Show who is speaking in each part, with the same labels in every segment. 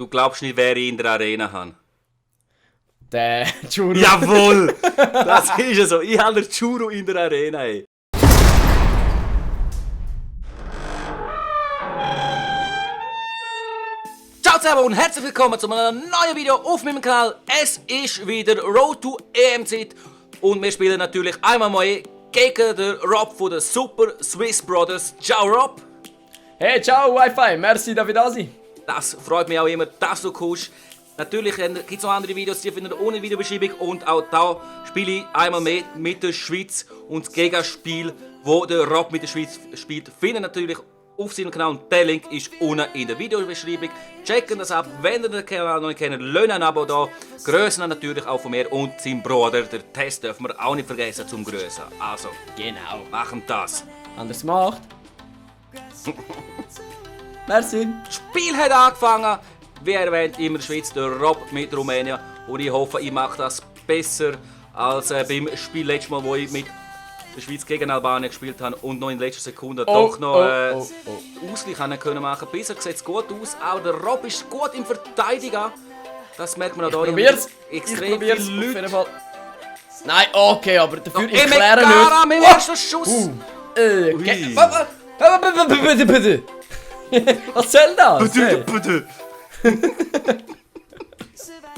Speaker 1: Du glaubst nicht, wer ich in der Arena habe?
Speaker 2: Der Churro.
Speaker 1: Jawohl! Das ist ja so. Ich habe den Churro in der Arena, ey. Ciao zusammen und herzlich willkommen zu einem neuen Video auf meinem Kanal. Es ist wieder Road to EM-Zeit und wir spielen natürlich einmal mal gegen den Rob von den Super Swiss Brothers. Ciao Rob!
Speaker 2: Hey, ciao Wi-Fi, merci, dass wir da sind.
Speaker 1: Das freut mich auch immer, dass du kommst. Natürlich gibt es noch andere Videos, die findet ihr ohne Videobeschreibung. Und auch da spiele ich einmal mit der Schweiz. Und das Gegenspiel, wo der Rob mit der Schweiz spielt, findet natürlich auf seinem Kanal. Und der Link ist unten in der Videobeschreibung. Checken das ab, wenn ihr den Kanal noch nicht kennt. Lasst ein Abo da. Grüßen natürlich auch von mir und seinem Bruder. Der Test dürfen wir auch nicht vergessen zum Grüßen. Also,
Speaker 2: Genau.
Speaker 1: machen das.
Speaker 2: Anders gemacht. Merci.
Speaker 1: Das Spiel hat angefangen. Wie erwähnt, immer Schweiz, der Rob mit Rumänien. Und ich hoffe, ich mache das besser als beim Spiel letztes Mal, wo ich mit der Schweiz gegen Albanien gespielt habe und noch in letzter Sekunde doch noch Ausgleich können machen. Bisher sieht es gut aus, auch der Rob ist gut im Verteidigen. Das merkt man auch hier. Extrem viele Leute.
Speaker 2: Nein, okay, aber dafür ich
Speaker 1: kläre
Speaker 2: nicht.
Speaker 1: Mein erster Schuss!
Speaker 2: Was soll das?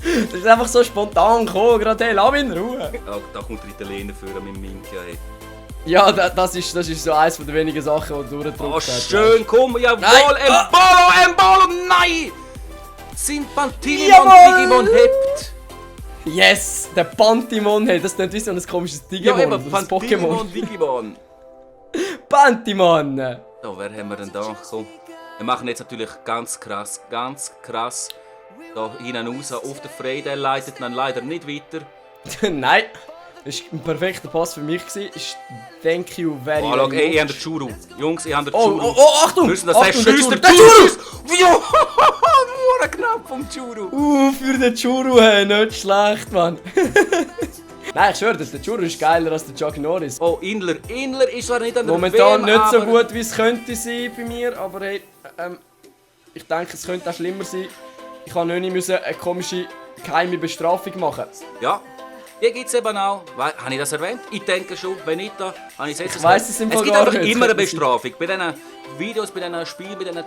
Speaker 2: Das ist einfach so spontan gekommen, gerade hey, lass mich in Ruhe.
Speaker 1: Da kommt der Italiener für mit Minka. Hey.
Speaker 2: Ja, das ist so eins der wenigen Sachen, die du durchdrückt
Speaker 1: hast. Schön, komm, jawohl, Embolo, nein! Sind Pantilimon, Digimon hebt.
Speaker 2: Yes, der Pantimon, hey, das klingt wie so ein komisches Digimon.
Speaker 1: Ja, eben, Pantilimon, Digimon.
Speaker 2: Pantimon!
Speaker 1: So, wer haben wir denn da? Komm. Wir machen jetzt natürlich ganz krass. Da hinten raus auf den Frey, der leitet dann leider nicht weiter.
Speaker 2: Nein, das war ein perfekter Pass für mich. Thank you very much.
Speaker 1: Schau, ich habe den Churro. Jungs, ich habe den Churro.
Speaker 2: Oh, Achtung!
Speaker 1: Müssen das der Churro! Der
Speaker 2: Churro!
Speaker 1: Nur knapp vom Churro.
Speaker 2: Für den Churro, hey, nicht schlecht, Mann. Nein, ich schwöre, der Churro ist geiler als der Chuck Norris.
Speaker 1: Oh, Inler ist zwar nicht an der
Speaker 2: Momentan
Speaker 1: WM,
Speaker 2: nicht so gut, wie es könnte sein bei mir, aber hey, ich denke, es könnte auch schlimmer sein. Ich habe nicht eine komische, geheime Bestrafung machen.
Speaker 1: Ja, die gibt es eben auch. Habe ich das erwähnt? Ich denke schon, wenn nicht, da habe ich es jetzt.
Speaker 2: Ich weiss es im Fall
Speaker 1: Es gibt
Speaker 2: gar
Speaker 1: einfach
Speaker 2: nicht.
Speaker 1: immer eine Bestrafung. Bei diesen Videos, bei diesen Spielen, bei diesen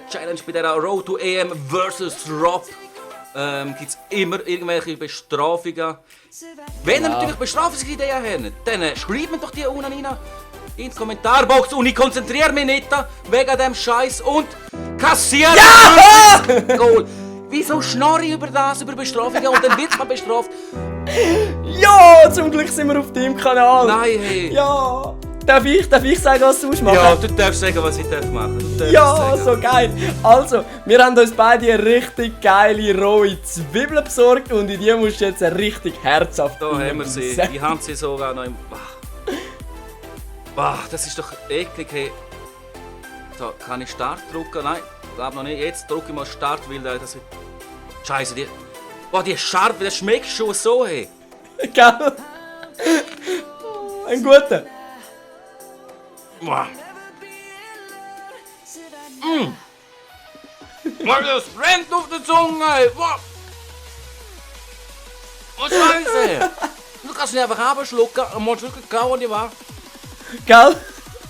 Speaker 1: Challenge, bei dieser Road to EM vs. Rob gibt es immer irgendwelche Bestrafungen. Wenn ihr natürlich Bestrafungsideen habt, dann schreibt mir doch die unten rein in die Kommentarbox und ich konzentriere mich nicht wegen dem Scheiß und kassiere Goal. Wieso schnorre ich über das, über Bestrafungen und dann wird man bestraft?
Speaker 2: Ja, zum Glück sind wir auf deinem Kanal.
Speaker 1: Nein, hey.
Speaker 2: Ja. Darf ich sagen, was du machen?
Speaker 1: Ja, du darfst sagen, was ich machen darf.
Speaker 2: Ja, so geil. Also, wir haben uns beide eine richtig geile rohe Zwiebeln besorgt und in die musst du jetzt richtig herzhaft
Speaker 1: Da haben wir sie. Die haben sie sogar noch im... das ist doch eklig, hey. So, kann ich Start drücken? Nein, ich glaube noch nicht. Jetzt drücke ich mal Start, weil das... Scheiße, die... die ist scharf, das schmeckt schon so, hey.
Speaker 2: Gell? Ein guter.
Speaker 1: Das brennt auf der Zunge, ey. Oh, Scheiße. Du kannst nicht einfach runterschlucken und musst wirklich kauen, die war.
Speaker 2: Gell?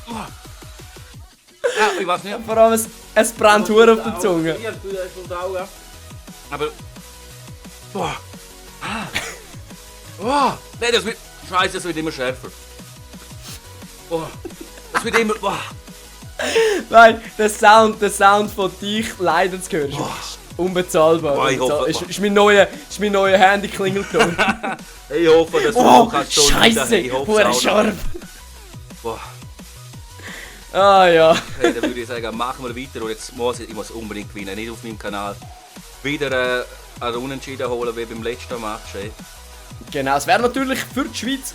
Speaker 1: Ja, ich weiß nicht.
Speaker 2: Vor allem, es brennt hure auf der Zunge.
Speaker 1: Ja, du hast von der Augen. Aber... Nein, das wird... Scheiße, das wird immer schärfer. Das wird immer...
Speaker 2: Nein, der Sound von dich leider zu hören. Unbezahlbar.
Speaker 1: Ich hoffe,
Speaker 2: ist mein neuer Handy-Klingelton.
Speaker 1: Ich hoffe, dass du auch kannst.
Speaker 2: Scheiße, hure scharf.
Speaker 1: Boah.
Speaker 2: Ah ja.
Speaker 1: Hey, dann würde ich sagen, machen wir weiter und jetzt muss ich unbedingt gewinnen. Nicht auf meinem Kanal wieder einen Unentschieden holen wie beim letzten Match. Hey.
Speaker 2: Genau, es wäre natürlich für die Schweiz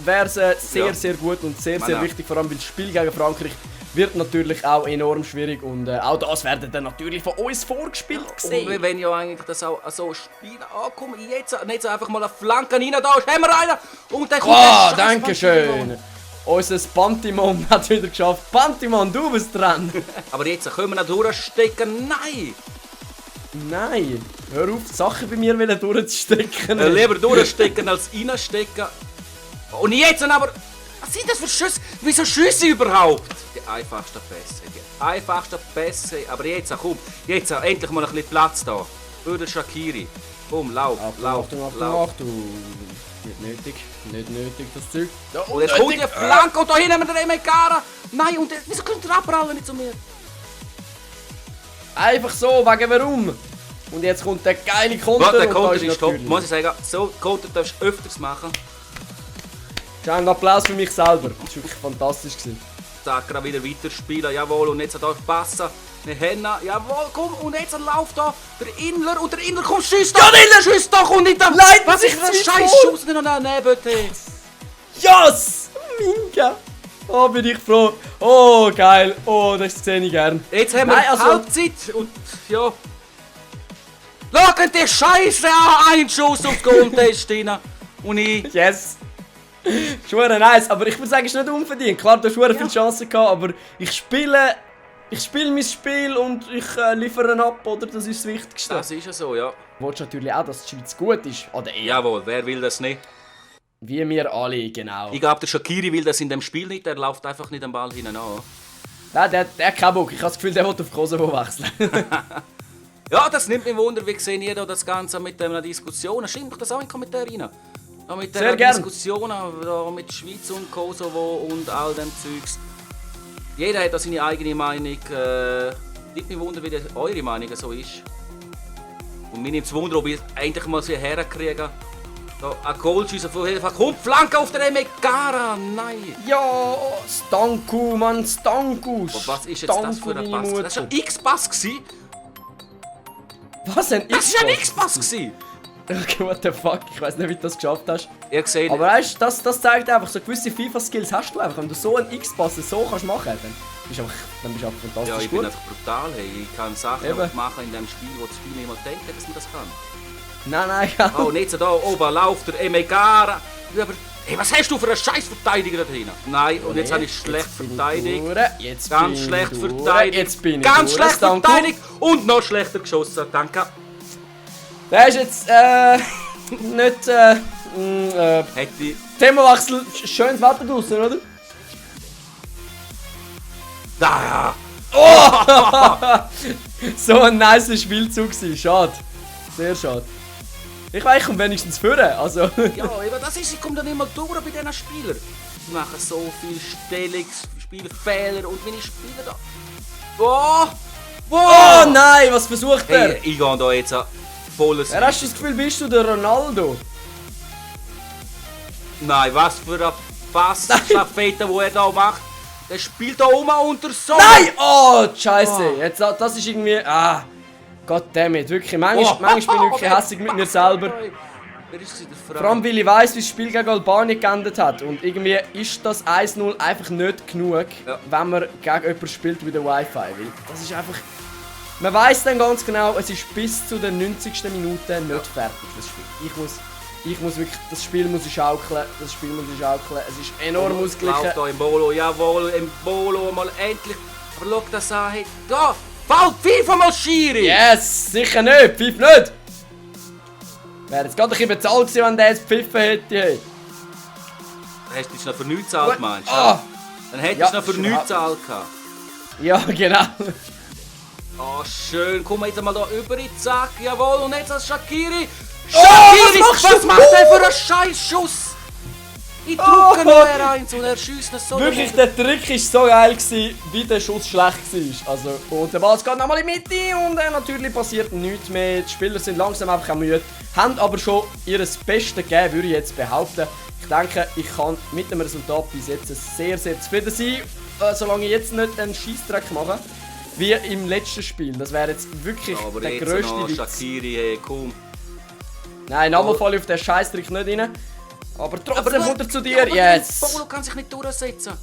Speaker 2: sehr gut und sehr wichtig, vor allem weil das Spiel gegen Frankreich wird natürlich auch enorm schwierig und auch das werden dann natürlich von uns vorgespielt gesehen.
Speaker 1: Und wir wollen ja eigentlich das auch so spielen. Komm, jetzt nicht so einfach mal eine Flanke rein, da haben wir einen und dann kommt der
Speaker 2: danke schön. Unser Pantimon hat wieder geschafft. Pantimon, du bist dran.
Speaker 1: Aber jetzt können wir noch durchstecken. Nein!
Speaker 2: Nein! Hör auf, Sachen bei mir durchzustecken.
Speaker 1: Lieber durchstecken als reinstecken. Und jetzt aber... Was sind das für Schüsse? Wieso Schüsse überhaupt? Die einfachsten Pässe. Die einfachsten Pässe. Aber jetzt, komm. Jetzt, endlich mal ein bisschen Platz da. Für den Shaqiri. Komm, lauf. Nicht nötig, das Zeug. Und jetzt kommt die Flanke und da hinten mit der Emekara. Nein, und wieso kommt der Abprallen nicht zu mir?
Speaker 2: Einfach so, wegen warum? Und jetzt kommt der geile Konter.
Speaker 1: Der Konter ist top, muss ich sagen. So Konter darfst du öfters machen.
Speaker 2: Ein Applaus für mich selber. Das war wirklich fantastisch.
Speaker 1: Zack, gerade wieder weiterspielen, jawohl. Und jetzt da passen. Wir haben, jawohl, komm. Und jetzt läuft da der Inler. Und der Inler kommt, schießt doch. Ja, der Inler schießt doch. Und nicht am...
Speaker 2: Nein,
Speaker 1: was ist das scheiß Schuss? Nein, bitte.
Speaker 2: Yes! Minka! Oh, bin ich froh. Oh, geil. Oh, das sehe ich gern.
Speaker 1: Jetzt haben wir Halbzeit. Und ja... Schauen die Scheiße an! Ein Schuss aufs Goal-Test rein. Und ich...
Speaker 2: Yes! Schwere nice, aber ich würde sagen, es ist nicht unverdient. Klar, du hast schwere viele Chancen gehabt, aber ich spiele mein Spiel und ich liefere ab, oder? Das ist das Wichtigste.
Speaker 1: Das ist ja so, ja.
Speaker 2: Du willst natürlich auch, dass die Schweiz gut ist, oder eher?
Speaker 1: Jawohl, wer will das nicht?
Speaker 2: Wie wir alle, genau.
Speaker 1: Ich glaube, der Shaqiri will das in dem Spiel nicht, der läuft einfach nicht am Ball hinein an.
Speaker 2: Nein, der hat keinen Bock. Ich habe das Gefühl, der will auf Kosovo wechseln.
Speaker 1: Ja, das nimmt mich Wunder, wie sehen ihr da das Ganze mit einer Diskussion? Schreibt doch das auch in den Kommentaren rein. Ja, mit der Diskussion da mit Schweiz und Kosovo und all dem Zeugs. Jeder hat da seine eigene Meinung. Nimmt mich Wunder, wie eure Meinung so ist. Und mir nimmt es Wunder, ob ich endlich mal sie herkriege. Da ein Goalschüsse von jeden Fall. Kommt Flanke auf der Emekara! Nein!
Speaker 2: Ja, Stanku, Mann, Stanku!
Speaker 1: Und was ist jetzt das für ein Pass? Das war ein X-Pass!
Speaker 2: Was, ein X-Pass?
Speaker 1: Das war ein X-Pass!
Speaker 2: Okay, what the fuck, ich weiß nicht, wie du das geschafft hast.
Speaker 1: Ihr seht,
Speaker 2: aber weißt du, das zeigt einfach, so gewisse FIFA-Skills hast du einfach. Wenn du so einen X-Pass so kannst machen, dann bist du einfach fantastisch
Speaker 1: ja, ich
Speaker 2: gut.
Speaker 1: bin einfach brutal, hey. Ich kann Sachen machen in dem Spiel, wo das Spiel niemand denkt, dass man das kann.
Speaker 2: Nein, ja.
Speaker 1: Oh, nicht so da oben läuft der Emegara. Aber, hey, was hast du für einen scheiß Verteidiger da drin? Nein, und jetzt habe ich schlecht verteidigt. Ganz schlecht verteidigt.
Speaker 2: Jetzt bin ich
Speaker 1: ganz schlecht verteidigt und noch schlechter geschossen. Danke.
Speaker 2: Der ist jetzt, nicht,
Speaker 1: Hätte
Speaker 2: Themawechsel, schönes Wetter draussen, oder?
Speaker 1: Da!
Speaker 2: Oh! So ein nice Spielzug gewesen, schade. Sehr schade. Ich weiß, ich komme wenigstens führen, also...
Speaker 1: Ja, aber das ist, ich komme dann immer durch bei diesen Spielern. Die machen so viel Spielfehler und meine Spieler da... Oh!
Speaker 2: Oh nein, was versucht er?
Speaker 1: Hey, ich gehe da jetzt volles...
Speaker 2: Ja, hast du das Gefühl, bist du der Ronaldo?
Speaker 1: Nein, was für ein Pass-Staffette, die er da macht. Der spielt da unter so...
Speaker 2: Nein! Oh, scheiße. Jetzt, das ist irgendwie... Ah, goddammit. Wirklich, manchmal bin ich wirklich hässlich mit mir selber. Vor allem, weil ich weiss, wie das Spiel gegen Albanien geendet hat. Und irgendwie ist das 1-0 einfach nicht genug, wenn man gegen jemanden spielt wie der Wi-Fi. Weil das ist einfach... Man weiss dann ganz genau, es ist bis zu der 90. Minute nicht fertig, das Spiel. Ich muss wirklich, das Spiel muss ich schaukeln, es ist enorm ausgeglichen.
Speaker 1: Läuft da Embolo, jawohl, Embolo, mal endlich. Aber schau das an, hey, da, fällt FIFA mal Schiri!
Speaker 2: Yes, sicher nicht, pfiff nicht! Wäre jetzt gerade ein bisschen bezahlt gewesen, wenn der jetzt pfiffen hätte, hey.
Speaker 1: Hast du jetzt noch für nichts gezahlt, meinst du?
Speaker 2: Ah.
Speaker 1: Dann hättest du noch für nichts gezahlt gehabt.
Speaker 2: Ja, genau.
Speaker 1: Oh, schön, komm jetzt mal da über, zack, jawohl, und jetzt als Shaqiri.
Speaker 2: Shaqiri,
Speaker 1: was macht der für einen Scheiß-Schuss? Ich drücke noch R1 und er schießt es so.
Speaker 2: Wirklich, der Trick war so geil gewesen, wie der Schuss schlecht war. Also, und der Ball geht nochmal in die Mitte und natürlich passiert nichts mehr. Die Spieler sind langsam einfach müde, haben aber schon ihr Bestes gegeben, würde ich jetzt behaupten. Ich denke, ich kann mit dem Resultat bis jetzt sehr, sehr zufrieden sein, solange ich jetzt nicht einen Scheissdreck mache. Wie im letzten Spiel. Das wäre jetzt wirklich
Speaker 1: aber
Speaker 2: der
Speaker 1: jetzt
Speaker 2: grösste
Speaker 1: noch
Speaker 2: Witz.
Speaker 1: Shaqiri, hey, komm.
Speaker 2: Nein, nochmal falle ich auf den Scheissdreck nicht rein. Aber trotzdem kommt er zu dir. Yes!
Speaker 1: Polo kann sich nicht durchsetzen.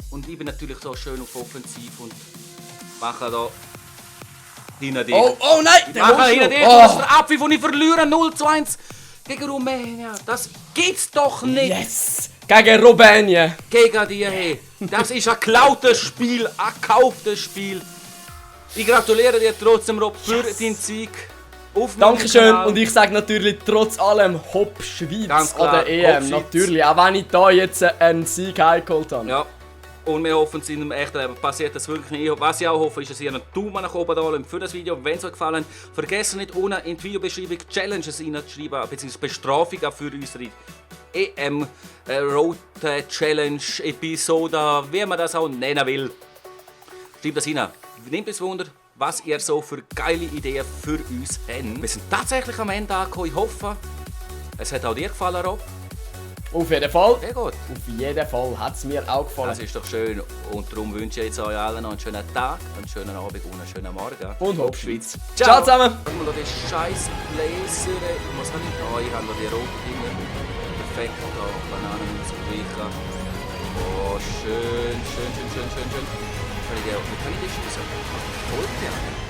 Speaker 1: Und ich bin natürlich so schön auf Offensiv und mache da hinter dir.
Speaker 2: Oh nein!
Speaker 1: Ich mache hinter dir, das ist der Abpfiff und ich verliere 0-1 gegen Rumänien. Das gibt's doch nicht!
Speaker 2: Yes! Gegen Rumänien!
Speaker 1: Gegen die, hey. Das ist ein geklautes Spiel, ein gekauftes Spiel. Ich gratuliere dir trotzdem, Rob, für deinen Sieg. Auf meinem
Speaker 2: Dankeschön
Speaker 1: Kanal.
Speaker 2: und ich sage natürlich trotz allem Hopp Schweiz
Speaker 1: Ganz
Speaker 2: an
Speaker 1: klar,
Speaker 2: der EM.
Speaker 1: Hopp Schweiz.
Speaker 2: Natürlich, auch wenn ich da jetzt einen Sieg heimgeholt habe.
Speaker 1: Ja. Und wir hoffen, es in einem echten Leben passiert das wirklich nicht. Was ich auch hoffe, ist, dass ihr einen Daumen nach oben da lasst für das Video, wenn es euch gefallen hat. Vergesst nicht, unten in die Videobeschreibung Challenges reinzuschreiben, beziehungsweise Bestrafungen für unsere EM Road Challenge Episode, wie man das auch nennen will. Schreibt das rein. Nehmt es Wunder, was ihr so für geile Ideen für uns habt. Wir sind tatsächlich am Ende angekommen. Ich hoffe, es hat auch dir gefallen, Rob.
Speaker 2: Auf jeden Fall.
Speaker 1: Sehr gut.
Speaker 2: Auf jeden Fall hat es mir auch gefallen.
Speaker 1: Das ist doch schön. Und darum wünsche ich jetzt euch allen noch einen schönen Tag, einen schönen Abend und einen schönen Morgen.
Speaker 2: Und Hopp
Speaker 1: Schweiz.
Speaker 2: Ciao zusammen.
Speaker 1: Schau mal, die scheiß Bläser. Was habe ich da? Ich habe noch die roten Dinge. Perfekt. Da Bananen ausgleichen. Oh, schön. Wie kann ich die schießen? Voll gerne.